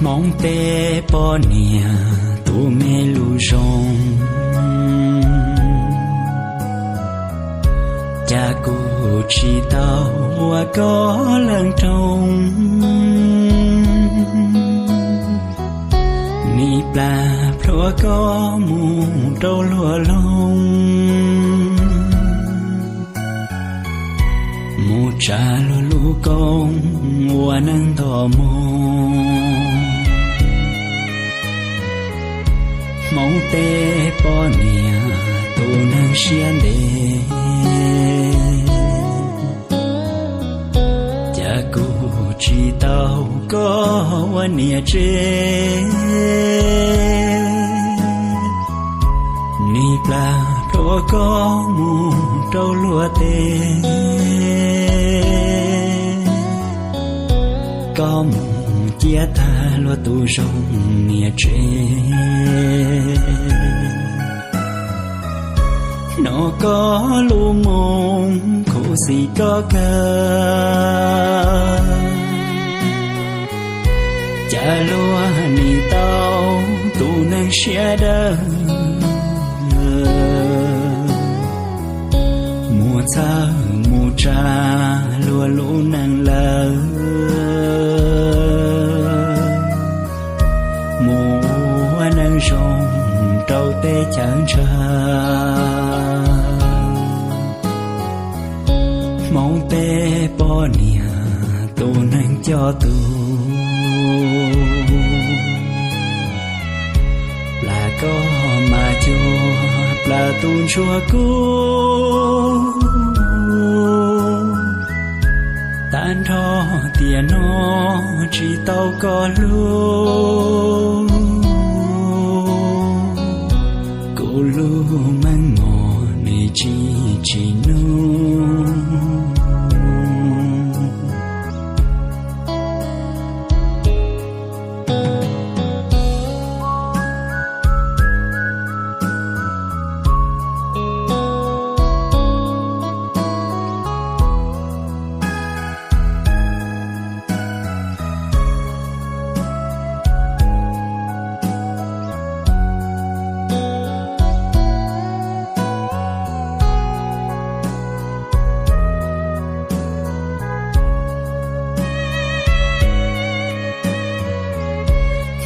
Hmoob tej poj niam tus me lus zoo, cas kuv tsis tau ua koj leej roog. Nim plas plhuav koj mus rau luag loog, mus tsa luag lub koob ua neej nto moo. Hmoob tej poj niam tus neeg siab ntev, cas kuv tsis tau koj ua niam tsev. Nim plas plhuav koj mus rau luag teb, koj mus ciaj tag luag tus zoo niam tsev. Hnov koj lus moo khuv xim koj kawg, cas luag nim tau tus neeg siab dawb, mus txhawj mus tsa luag lub neej lawm, mus ua neej zoo rau teb chaws ntshaw. Hmoob tej poj niam tus neeg coj tus, plas koj mas cuag plas tus ntsuag kub. Tag nrho tiam no tsis tau koj hlub, kuv lub meej mom nim tsis tsim nyog.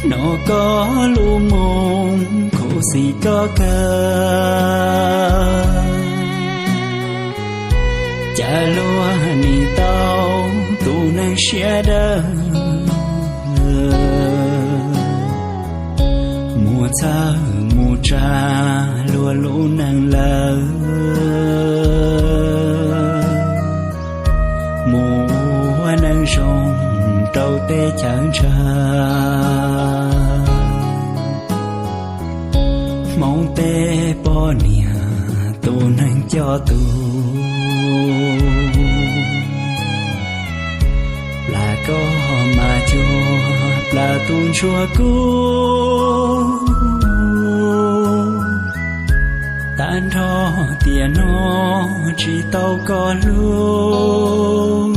Hnov koj lus moo khuv xim koj kawg, cas luag nim tau tus neeg siab dawb, mus txhawj mus tsa luag lub neej lawm, mus ua neej zoo rau teb chaws ntshaw. Hmoob tej poj niam tus neeg coj tus, plas koj mas cuag plas tus ntsuag kub. Tag nrho tiam no tsis tau koj hlub,